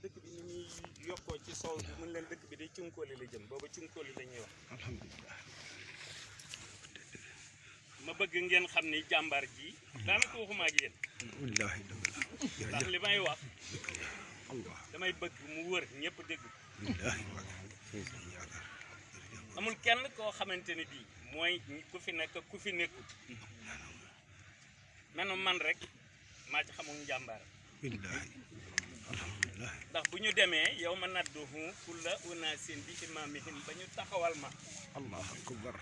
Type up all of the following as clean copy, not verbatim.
dëkk bi ni ñuy yokkoo ci sow bi mun leen dëkk bi day cunkooli la jëm booba cunkooli la ñuy wax alhamdulilah ma bëgg ngeen xam ni jàmbaar ji daanaka waxuma ak yéen wallahi ndax li may wax Allah damay bëgg mu wër ñëpp dégg wallahi amul kenn koo xamante ni bii mooy ku fi nekk ku fi nekkut menu man rek maa ci xamul njàmbaar wallahi alhamdulilah ndax bu ñu demee yow ma nadduhu kulla unaasin bi imaamihim ba ñu taxawal ma Allah akbar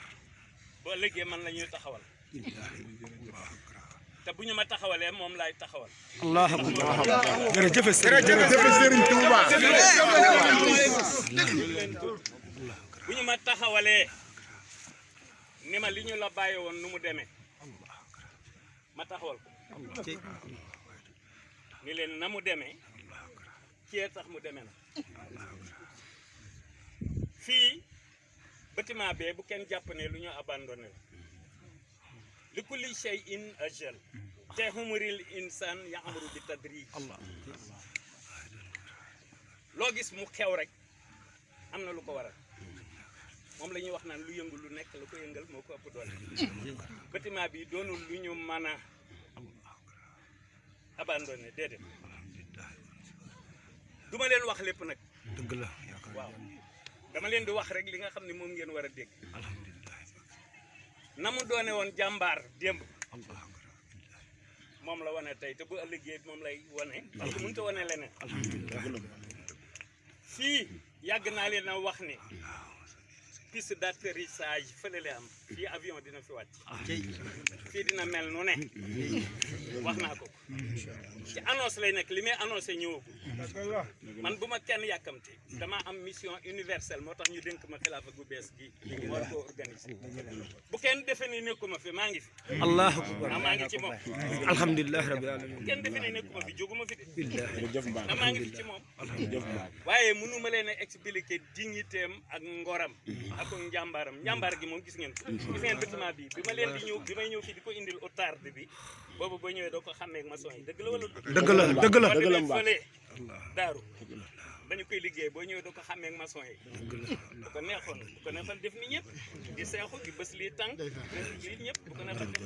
boo léegi man la ñuy taxawal wallahi Allah akbar te bu ñu ma taxawalee moom laay taxawal Allah akbar jërëjëf Serigne Touba bu ñu ma taxawalee ni ma li ñu la bàyyi woon nu mu demee ma taxawal ko ni leen na mu demee kii tax mu demee na fii bâtiment bee bu kenn jàpp ne lu ñu abandonné la li kulli shay'in ajal te humuril insan ya'muru bi tadrij loo gis mu xew rek am na lu ko waral moom la ñuy wax naan lu yëngu lu nekk la ko yëngal moo ko ëpp doole bâtiment bi doonul lu ñu mën a abandonné déedéet du ma leen wax lépp nag dëgg la waaw dama leen di wax rek li nga xam ne moom ngeen war a dégg alhamdulilah na mu doone woon jàmbaar démb Allah moom la wane tey te bu ëllëgee moom lay wane te mënut a wane leneen fii yàgg naa leen a wax ni piste d'atterrissage fële la am fii avion dina fi wàcc fii dina mel nu ne wax naa ko ci annonce lay nekk li may annoncé ñëwagul man bu ma kenn yàkkamte dama am mission universelle moo tax ñu dénk ma xilaafa gu bees gi li war koo organiser bu kenn defe ni nekkuma fi maa ngi fi Allahu akbar maa ngi ci moom alhamdulilah rabbil alamin bu kenn defe ni nekkuma fi jóguma fi de billahi maa ngi fi ci moom waaye mënu ma leen a expliquer dignitéem ak ngoram ak njàmbaar gi moom gis ngeen ko gis ngeen bâtiment bi bi ma leen di ñëw bi may ñëw fii di ko indil au tarde bi boobu boo ñëwee doo ko xàmmee ak maçon yi dëgg la wala dëgg la fële daaru dañu koy liggéey boo ñëwee doo ko xàmmee ak maçon yi bu ko neexoon def ni ñëpp di seexu di bës lii tànk def lii ñëpp bu ko neexoon def